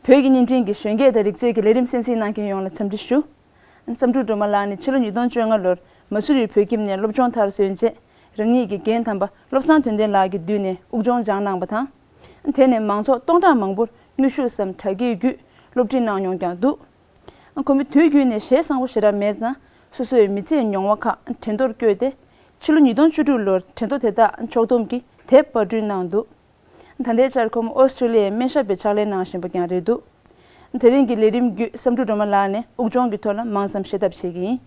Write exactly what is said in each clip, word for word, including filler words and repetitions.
བོད་ཀྱི་བརྙན་འཕྲིན་གྱི་གཞོན་སྐྱེས་དང་རིག་རྩལ་གྱི་ལས་རིམ་གསན་གཟིགས་གནང་མཁན་ཡོངས་ལ་འཚམས་འདྲི་ཞུ། བསམ་གྲུབ་སྒྲོལ་མ་ལགས་ནི་ཕྱི་ལོ་ཉིས་སྟོང་བཅོ་ལྔ་ལོར་མ་སུ་རིའི་བོད་ཁྱིམ་ནས་སློབ་སྦྱོང་མཐར་སོན་རྗེས། རང་ཉིད་ཀྱི་རྒན་དམ་པ་བློ་བཟང་དོན་ལྡན་ལགས་ཀྱི་མདུན་ནས་དབུགས་སྦྱོང་སྦྱངས་གནང་བ་དང་། དེ་ནས་མང་ཚོགས་སྟོང་ཕྲག་མང་པོར་དངོས་ཤུགས་སམ་དྲ་རྒྱའི་བརྒྱུད་སློབ་ཁྲིད་གནང་མྱོང་ཀྱང་འདུག། ཁོ་མོས་དུས་རྒྱུན་ནས་ཞེ་བཟང་པོ་ཞེ་དྲག་མེད་ཙང་། སོ་སོའི་མི་ཚེའི་མྱོང་བ་ཁག་དྲན་ཐོར་བཀོད་དེ། ཕྱི་ལོ་ཉིས་སྟོང་བཅུ་དྲུག་ལོར་དྲན་ཐོ་དེ་དག་ཕྱོགས་བསྡོམས་ཀྱིས་དེབ་པར་སྐྲུན་གནང་འདུག། ད་ལྟའི་ཆར་ཁོ་མོ་ཨོ་སི་ཀྲི་ལི་ཡའི་སྨན་ཞབས་པའི་ཕྱག་ལས་གནང་བཞིན་པ་ཀྱང་རེད་འདུག། དེ་རིང་གི་ལས་རིམ་བརྒྱུད་བསམ་གྲུབ་སྒྲོལ་མ་ལགས་ནས་དབུགས་སྦྱོང་གི་ཐོག་ལ་མང་ཙམ་ཤེས་ཐབས་བྱེད་ཀྱི་ཡིན།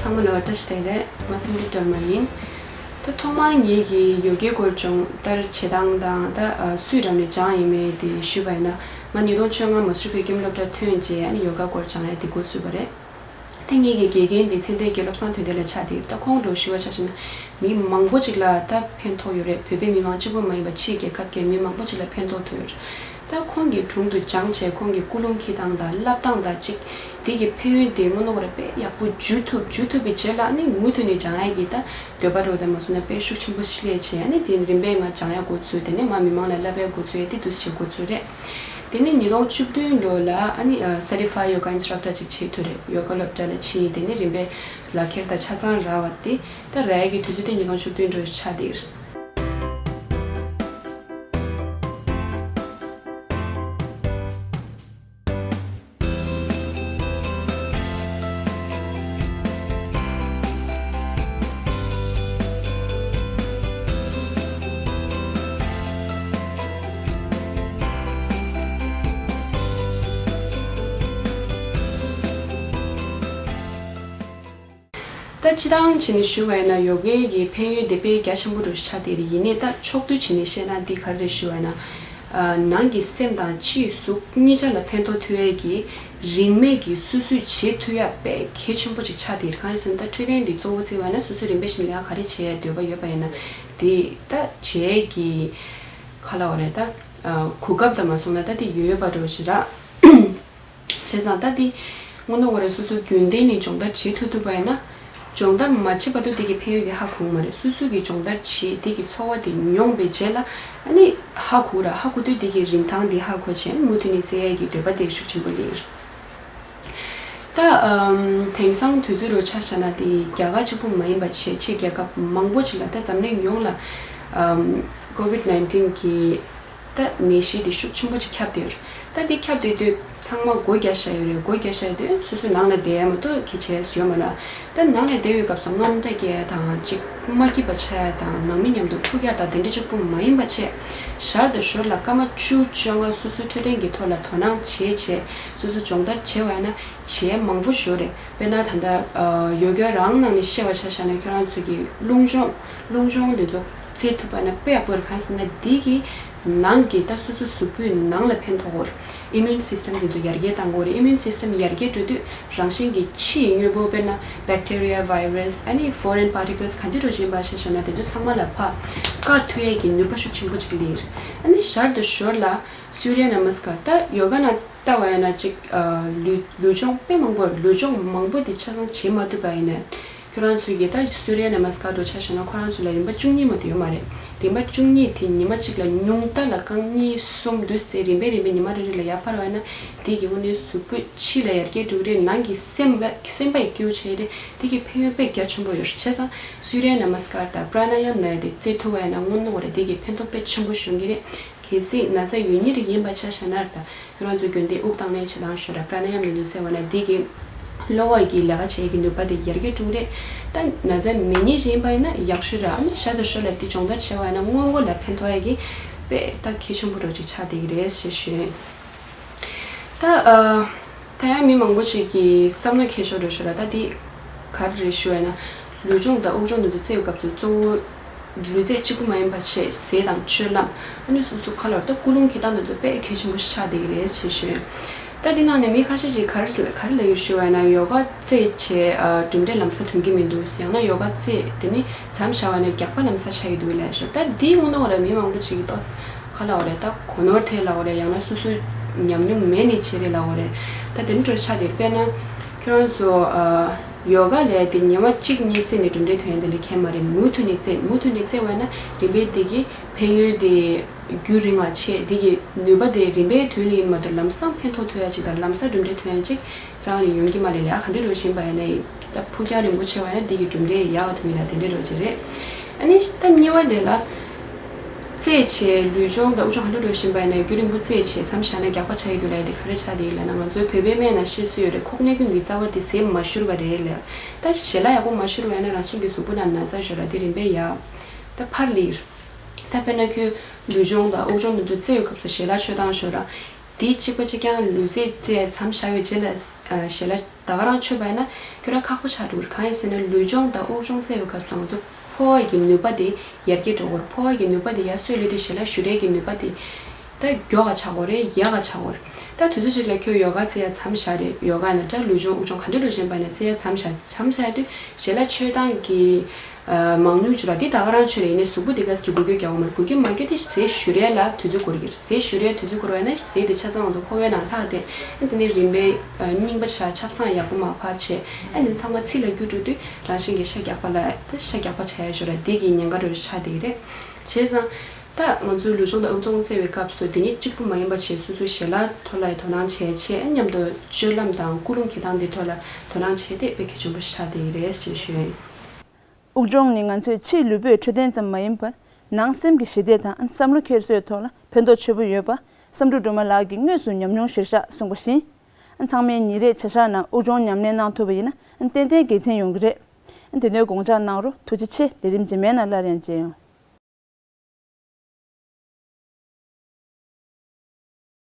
ཚང་མ་ལ་བཀྲ་ཤིས་བདེ་ལེགས། ང་བསམ་གྲུབ་སྒྲོལ་མ་ཡིན། ད་ཐོག་མར་ངེད་ཀྱིས་ཡོ་གའི་སྐོར་སྦྱོང་བརྡར་བྱེད་སྟངས་དང་། ད་སུས་རང་ནས་སྦྱངས་ཡིན་མིན་དེ་ཞུས་པ་ཡིན་ན། ང་ཉིས་སྟོང་བཅོ་ལྔ་མ་སུ་རི་བོད་ཁྱིམ་སློབ་གྲྭ་ཐོན་རྗེས་ཨ་ནི་ཡོ་ག་སྐོར་སྦྱང་ཡ་དེ་འགོ་ཚུགས་པ་རེད། ད་ངེད་ཀྱི་དགེ་རྒན་འདི་ཚེ་འདས་ཀྱི་བློ་བཟང་དོན་ལྡན་ལགས་ཆགས་འདུག། ད་ཁོང་འདྲ་བོ་ཞུ་བ་ཆ་བཞག་ན། མི་མང་པོ་ཅིག་ལ་ད་ཕན་ཐོགས་ཡོད་རེད། བོད་པའི་མི་མང་གཅིག་པུ་མ་ཡིན་པ་ཕྱིའི་རྒྱལ་ཁབ་ཀྱི་མི་མང་པོ་ཅིག་ལ་ཕན་ཐོགས་ཐུབ་ཡོད་རེད། ད་ཁོང་གི་དྲུང་དུ་སྦྱངས་བྱས་ཁོང་གི་ཀུན་སློང་འཁྱེར་སྟངས་དང་བསླབ་སྟངས་དང་གཅིག། དེ་གི་ཕན་ཡོན་དེ་དངོས་གནས་ཁོ་རང་དཔེ་ཡག་པོ་འཇུ་ཐུབ། འཇུ་ཐུབ་པའི་རྗེས་ལ་ནི་མུ་མཐུད་ནས་སྦྱང་ཡ་གི་ད་འདོད་པ་འདྲ་བོ་དེ་མ་སོང་ན་དཔེ་ཤུགས་ཆེན་པོ་ཞིག་སླེབས་བྱས། ཨ་ནི་དེ་རིམ་པས་ང་སྦྱང་ཡ་འགོ་ཚུགས། དེ་ནས་མར་མི་མང་ལ་བསླབ་ཡ་འགོ་ཚུགས། ཨ་དེ་འདྲ་བྱས་འགོ་ཚུགས་རེད། དེ་ནས་ཉིས་སྟོང་བཅུ་བདུན་ལོ་ལ་ཨ་ནི་ཨ་Certified Yoga Instructor ཅིག་བྱེད་ཐུབ་རེད། ཡོ་ག་སློབ་གྲྭ་ལ་ཕྱིན། དེ་ནས་རིམ་པས་ལག་ཁྱེར་དང་ཆ་ཚང་རག་པ་དེ། ད་རག་ཡ་གི་དུས་ཚོད་དེ་ཉིས་སྟོང་བཅུ་བདུན་འདྲ་བོ་ཆགས་བསྡད་ཡོད་རེད། ད་སྤྱིར་བཏང་བྱས་ནས་ཞུ་བ་ཡིན་ན། ཡོ་གའི་གི་ཕན་ཡོན་དེ་དཔེ་རྒྱ་ཆེན་པོ་འདྲ་བོ་ཆགས་བསྡད་རེད། ཡིན་ནའི་ད་ཕྱོགས་བསྡུས་བྱས་ནས་བཤད་ན་འདི་ག་རེ་རེད་ཞུ་བ་ཡིན་ན། ཨ། ནང་གི་སེམས་དང་ཕྱིའི་གཟུགས་གཉིས་ཆ་ལ་ཕན་ཐོགས་ཐུབ་ཡས་ཀྱི་རིན་མེད་ཀྱི་སོ་སོས་བྱེད་ཐུབ་ཡ་དཔེ་གལ་ཆེན་པོ་ཅིག་ཆགས་བསྡད་རེད། གང་ཡིན་ཟེར་ན་ད་འཕྲོད་བསྟེན་འདི་གཙོ་བོ་བརྩིས་པ་ཡིན་ན། སོ་སོས་རིམ་པས་བཞིན་ལས་ཀ་ག་རེ་བྱེད་ཡ་འདོད་པ་ཡོད་པ་ཡིན་ན། དེ་ད་བྱེད་ཡས་ཀྱི་ག་ལབ་དགོས་རེད། ད་ཨ་གོ་སྐབས་དང་མ་སོང་ན་ད་དེ་ཡོད་ཡོད་པ་འདྲ་བོ་ཞིག་རེད། བྱས་ཙང་ད་དེ་དངོས་གནས་ཁོ་རང་སོ་སོ་རྒྱུན་ལྡན་ནས་སྦྱོང་བརྡར་བྱེད་ཐུབ་ཐུབ་པ་ཡིན་ན། སྦྱོང་བརྡར་མ་བྱས་བར་དུ་དེ་གི་ཕན་ཡོན་དེ་ཧ་གོ་གི་མ་རེད། སོ་སོ་གིས་སྦྱོང་བརྡར་བྱས་དེ་གི་ཚོར་བ་དེ་མྱོང་བའི་རྗེས་ལ་ཨ་ནི་ཧ་གོ་ར། ཧ་གོ་དུས་དེ་གི་རིན་ཐང་དེ་ཧ་གོ་བྱས། ཨ་ནི་མུ་མཐུད་ནས་རྩེ་ཡས་ཀྱི་འདོད་པ་དེ་ཤུགས་ཆེན་པོ་སླེབས། ད་ཨམ་དེང་སང་དུས་ཚོད་འདྲ་བོ་ཆ་བཞག་ན་དེ་རྒྱ་གར་གཅིག་པུ་མ་ཡིན་པ་བྱས་ཕྱིའི་རྒྱལ་ཁབ་མང་པོ་ཅིག་ལ། ད་འཛམ་གླིང་ཡོངས་ལ་ཨམ་ཀོ་ཝིཌ་ནའིན་ཊིན་གི་ད་ནད་གཞི་དེ་ཤུགས་ཆེན་པོ་ཅིག་ཁྱབ་བསྡད་ཡོད་རེད། ད་དེ་ཁྱབ་བསྡད་དུས་ཚང་མ་སྒོ་རྒྱག་བཞག་ཡོད་རེད། སྒོ་རྒྱག་བཞག་ཡོད་དུས་སོ་སོ་ནང་ལ་བསྡད་ཡ་མ་གཏོགས་གལ་ཆེ་ཡོད་མ་རེད། ད་ནང་ལ་བསྡད་ཡོད་སྐབས་སུ་དངངས་སྐྲག་སྐྱེ་ཡ་དང་། ཅིག་མ་སྐྱིད་པ་ཆགས་ཡ་དང་། ནང་མི་མཉམ་དུ་ཐུག་ཡ་དང་། དེ་འདྲ་གཅིག་པུ་མ་ཡིན་པ་བྱས། ཞར་དང་ཞོར་ལ་སྐར་མ་བཅུ་བཅོ་ལྔ་སོ་སོའི་འཕྲོད་བསྟེན་གྱི་ཐོག་ལ་དོ་སྣང་བྱས་བྱས། སོ་སོ་སྦྱོང་བརྡར་བྱས་པ་ཡིན་ན་བྱེད་ཡ་མང་པོ་ཞིག་ཡོད་རེད། དཔེར་ན་ད་ལྟ་ཨ་ཡོ་ག་རང་ནང་ནས་བཤད་པ་ཆ་བཞག་ན། ཁྱོད་རང་ཚོ་གི་རླུང་སྦྱོང་རླུང་སྦྱོང་འདི་ཚོ་རྩེ་ཐུབ་པ་ན་དཔེ་ཡག་པོ་རེད། གང་ཟེར་ན་འདི་གི་ནང་གི་ད་སོ་སོ་གཟུགས་པོའི་ནང་ལ་ཕན་ཐོགས་ཡོད་རེད། ཨི་མུན་སིས་ཊམ་འདི་ཚོ་ཡར་རྒྱས་གཏང་གི་ཡོད་རེད། ཨི་མུན་སིས་ཊམ་ཡར་རྒྱས་འགྲོ་དུས་རང་བཞིན་གྱི་ཕྱི་ཡི་དངོས་པོ། དཔེར་ན་བེག་ཊི་རི་ཡ། བྷའི་རས། ཨ་ནི་ཕོ་རེན་པར་ཊི་ཀལ་སི་ག་འདྲ་འདྲ་བོ་ཅིག་ཡིན་པ་ཆ་བཞག་ན་དེ་ཚོ་ཚང་མ་ལ་ཕར་བཀག་ཐུབ་ཡས་ཀྱི་ནུས་པ་ཤུགས་ཆེན་པོ་ཅིག་སླེབས་ཡོད་རེད། ཨ་ནི་ཞར་དང་ཞོར་ལ་སུརྱ་ན་མ་སི་ཀར། ད་ཡོ་ག་ནང་ལྟ་བ་ཡིན་ན་ཅིག་ཨ་ལུས་ལུས་སྦྱོང་དཔེ་མང་པོ། ལུས་སྦྱོང་མང་པོ་དེ་ཆ་ཚང་བྱེད་མ་ཐུབ་པ་ཡིན་ན། ཁྱོད་རང་ཚོས་ཀྱིས་ད་སུརྱ་ན་མ་སི་ཀར་འདྲ་བོ་ཆ་བཞག་ན་ཁོ་རང་ཚོ་ལ་རིམ་པ་བཅུ་གཉིས་མ་གཏོགས་ཡོད་མ་རེད། རིམ་པ་བཅུ་གཉིས་དེ་ཉི་མ་གཅིག་ལ་ཉུང་མཐའ་ལ་རྐང་གཉིས་གསུམ་འདུག་སེ་རིམ་པས་རིམ་པས་ཉི་མ་རེ་རེ་ལ་ཡར་འཕར་བ་ཡིན་ན། དེ་གི་དངོས་གནས་གཟུགས་པོ་ཕྱི་ལ་ཡར་རྒྱས་འགྲོ་གི་རེད། ནང་གི་སེམས་པ་སེམས་པ་ཡི་སྐྱིད་པོ་བྱས་རེད། དེ་གི་ཕན་ཡོན་དཔེ་རྒྱ་ཆེན་པོ་ཡོད་རེད། བྱས་ཙང་སུརྱ་ན་མ་སི་ཀར་དང་པྲ་ན་ཡམ་ལབ་ཡ་དེ་རྩེ་ཐུབ་པ་ཡིན་ན་དངོས་གནས་ཁོ་རང་དེ་གི་ཕན་ཐོགས་དཔེ་ཆེན་པོ་བྱུང་གི་རེད། གལ་སྲིད་ན་ཚ་ཡོད་མཁན་རིགས་ཡིན་པ་ཆ་བཞག་ན་རེད། ད་ཁྱོད་རང་ཚོ་རྒྱུན་ལྡན་དབུགས་བཏང་ལེན་བྱེད་སྟངས་ཤོད་ར། པྲ་ན་ཡམ་དེ་ཚོ་བྱས་པ་ན་འདི་གི་གློ་བ་གི་ལས་ཀ་བྱེད་ཀྱི་ནུས་པ་དེ་ཡར་རྒྱས་འགྲོ་གི་རེད། ད་ན་ཚ་མེད་མཁན་ཞིག་ཡིན་པ་ཡིན་ན་ཡག་ཤོས་ར། ཨ་ནི་ཞར་དང་ཞོར་ལ་འདི་སྦྱོང་བརྡར་བྱས་པ་ཡིན་ན་སྔོན་འགོག་ལ་ཕན་ཐོགས་ཡ་གི་དཔེ་ད་གལ་ཆེན་པོ་འདྲ་བོ་ཅིག་ཆགས་བསྡད་ཀྱི་རེད་ཞེས་ཞུ་ཡིན། ད་ཨ་ད་ཡང་མི་མང་པོ་ཅིག་གིས་བསམ་བློ་འཁྱེར་ཕྱོགས་འདྲ་བོ་ཞིག་ར། ད་འདི་ག་རེ་རེད་ཞུ་བ་ཡིན་ན། ལུས་སྦྱོང་དང་དབུགས་སྦྱོང་འདི་ཚོ་རྩེ་བའི་སྐབས་སུ་གཙོ་བོ་ལུས་རྩལ་གཅིག་པུ་མ་ཡིན་པ་བྱས། ཟས་དང་སྤྱོད་ལམ། ཨ་ནི་སོ་སོ་ཁ་ལོར་ད་ཀུན་སློང་འཁྱེར་སྟངས་འདི་ཚོ་དཔེ་གལ་ཆེན་པོ་ཞིག་ཆགས་བསྡད་ཀྱི་རེད་ཅེས་ཞུ། ད་འདི་ནང་ནས་མི་ཁ་ཤས་ཤིག་ག་རེ་ག་རེ་ལབ་ཀྱི་ཞུ་བ་ན་ཡོ་ག་རྩེད་བྱས་ཨ་གྲུབ་འབྲས་ལམ་སང་ཐོན་གྱི་མི་འདུག་ཡང་ན་ཡོ་ག་རྩེད་དེ་ནི་མཚམས་བཞག་པ་ནས་རྒྱགས་པ་ལམ་སང་ཆགས་ཀྱི་འདུག་ལབ་ཞོར། ད་འདིའི་དངོས་གནས་ཁོ་ར་མི་མང་པོ་ཅིག་གིས་ད་ག་ལབ་དགོས་རེད། ད་གོ་ནོར་ཐེབས་ལབ་དགོས་རེད། ཡང་ན་སོ་སོའི་ཉམས་མྱོང་མེད་ནས་བྱས་རེད་ལབ་དགོས་རེད། ད་དེ་འདྲ་ཆགས་བསྡད་རེད། དཔེར་ན་ཁྱོད་རང་ཚོ་ཨ་ཡོ་ག་ལབ་དེ་ཉི་མ་གཅིག་གཉིས་རྩེས་ནས་གྲུབ་འབྲས་ཐོན་ཡ་དེ་འདྲ་གང་ཡང་མ་རེད། མུ་མཐུད་ནས་རྩེད་མུ་མཐུད་ནས་རྩེད་པ་ཡིན་ན་རིམ་པས་དེ་གི་ཕན་ཡོན་དེ་རྒྱུན་རིང་ལ་ཆེ། འདི་གི་ནུས་པ་དེ་རིམ་པས་ཐོན་ལེ་ཡིན་མ་གཏོགས་ལམ་སང་ཕན་ཐོགས་ཐོན་ཡ་ཅིག་དང་ལམ་སང་གྲུབ་འབྲས་ཐོན་ཡ་ཅིག་རྩ་བ་ནས་ཡོང་གི་མ་རེད་ལ། ག་འདྲ་འགྲོ་བཞིན་པ་ཡིན་ན་ཡིན་ད་ཕུགས་རྒྱང་རིང་པོ་ཆེ་བ་ཡིན་ན་འདི་གི་གྲུབ་འབྲས་ཡག་ག་ཐོན་གི་ད་དེ་འདྲ་འགྲོ་གི་རེད། ཨ་ནི་ད་གཉིས་པ་དེ་ལ་རྩེད་བྱས་ལུས་སྦྱོང་དང་དབུགས་སྦྱོང་ག་འདྲ་འགྲོ་བཞིན་པ་ཡིན་ན་རྒྱུན་རིང་པོ་རྩེད་བྱས་མཚམས་བཞག་ན་རྒྱགས་པ་ཆགས་ཀྱི་འདུག་ལ། དེ་ག་རེ་ཆགས་དེ་ཡིན་ལབ་ན་ང་ཚོའི་བོད་པའི་སྨན་ནང་བཤད་སྲོལ་ཡོད་རེད། ཁོག་སྣ་ཁུང་གི་རྩ་བ་དེ་ཟས་མ་བཞུར་བ་རེད་ལ། ད་ཞལ་ལག་ཡག་པོ་མ་བཞུར་བ་ཡིན་ན་རང་བཞིན་གྱི་གཟུགས་པོ་ནང་ན་ཚ་ཤོར་ར་དེ་རིམ་པས་ཡག་ད་ཕར་ལིར། ད་དཔེར་ན་ཁྱོད་ལུས་སྦྱོང་དང་དབུགས་སྦྱོང་དེ་ཚོ་རྩེད་ཡོད་སྐབས་སུ་ཞལ་ལག་མཆོད་སྟངས་ཤོར་ར། དེ་གཅིག་པ་གཅིག་རྐྱང་ལུས་རྩལ་རྩེད་མཚམས་བཞག་པའི་རྗེས་ལ་ཨ་ཞལ་ལག་ད་ག་རང་མཆོད་པ་ཡིན་ན་ཁྱོད་རང་ཁག་པོ་ཆགས་འགྲོ་གི་རེད། གང་ཡིན་ཟེར་ན་ལུས་སྦྱོང་དང་དབུགས་སྦྱོང་རྩེད་ཡོད་སྐབས་སུ་ང་ཚོ་ཕོ་བ་གི་ནུས་པ་དེ་ཡར་རྒྱས་འགྲོ་གི་རེད། ཕོ་བ་གི་ནུས་པ་དེ་ཡར་གསོས་སླེབས་དུས་ཞལ་ལག་གཞུ་རས་ཀྱི་ནུས་པ་དེ་ད་མགྱོགས་ག་ཆགས་ཀྱི་རེད། ཡག་ག་ཆགས་ཀྱི་རེད། ད་དུས་ཚོད་ཅིག་ལ་ཁྱོད་ཡོ་ག་རྩེ་ཡ་མཚམས་བཞག་རེད། ཡོ་ག་ཡིན་ན་ད་ལུས་སྦྱོང་དབུགས་སྦྱོང་ག་འདྲ་འགྲོ་བཞིན་པ་ཡིན་ན་རྩེ་ཡ་མཚམས་བཞག་མཚམས་བཞག་དུས་ཞལ་ལག་མཆོད་སྟངས་ཀྱི་ཨ་མང་ཉུང་བྱུང་ར་དེ་ད་ག་རང་མཆོད་རེད། ཡིན་ནའི་གཟུགས་པོ་དེ་ག་ཟེར་གྱི་འགུལ་སྐྱོད་རྒྱག་གི་མ་རེད། འགུལ་སྐྱོད་མ་རྒྱག་དེ་ཟས་བཞུ་རས་ལ་དུས་ཚོད་འགོར་གྱི་རེད། ཟས་བཞུ་རས་དུས་ཚོད་འགོར་བ་ཡིན་ན་ཟས་དེ་ཆ་ཚང་ང་ཚོ་ཕོ་བའི་ནང་ལྷག་སྟེ་ཨ་དེ་ནས་རིམ་པས་ཨ་རྙིང་པ་ཆགས། ཆབ་གསང་ཡག་པོ་མ་ཕབ་བྱས་ཨ་དེ་ཚང་མ་ཚིལ་ལ་བསྐྱུར་འགྲོ་དུས་རང་བཞིན་གྱི་ཤ་རྒྱགས་པ་ལ་ཤ་རྒྱགས་པ་ཆགས་ཡ་ཤོར་ར་དེ་གི་ཉེན་ཁ་འདྲ་ཆགས་བསྡད་ཀྱི་རེད། བྱས་ཙང་ད་ང་ཚོའི་ལུས་སྦྱོང་དང་དབུགས་སྦྱོང་རྩེ་བའི་སྐབས་སུ་དེ་ཉིད་གཅིག་པུ་མ་ཡིན་པ་བྱས་སོ་སོའི་ཞལ་ལག་ཐོག་ལ་ཡང་དོ་སྣང་བྱས་བྱས་མཉམ་དུ་སྤྱོད་ལམ་དང་ཀུན་སློང་འཁྱེར་སྟངས་དེ་ཐོག་ལ་དོ་སྣང་བྱས་ཏེ་དཔེ་གལ་ཆེན་པོ་ཆགས་བསྡད་ཀྱི་རེད་ཅེས་ཞུས། དབུགས་སྦྱོང་ནི་ང་ཚོའི་ཕྱིའི་ལུས་པོའི་འཕྲོད་བསྟེན་ཙམ་མ་ཡིན་པར་ནང་སེམས་ཀྱི་ཞི་བདེ་དང་བསམ་བློ་འཁྱེར་སོའི་ཐོག་ལ་ཕན་ཐོགས་ཆེ་པོ་ཡོད་པ་བསམ་གྲུབ་སྒྲོལ་མ་ལགས་ཀྱིས་དངོས་སུ་ཉམས་མྱོང་གཞིར་བཞག་གསུངས་པ་བཞིན། ཚང་མས་ཉིན་རེའི་བྱ་གཞག་ནང་དབུགས་སྦྱོང་ཉམས་ལེན་གནང་ཐུབ་པ་ཡིན་ན་ཏན་ཏན་དགེ་མཚན་ཡོང་གི་རེད། དེ་དོན་དགོངས་འཇགས་གནང་རོགས། ཐུགས་རྗེ་ཆེ། ལས་རིམ་རྗེས་མའི་ནང་སླར་ཡང་མཇལ་ཡོང་།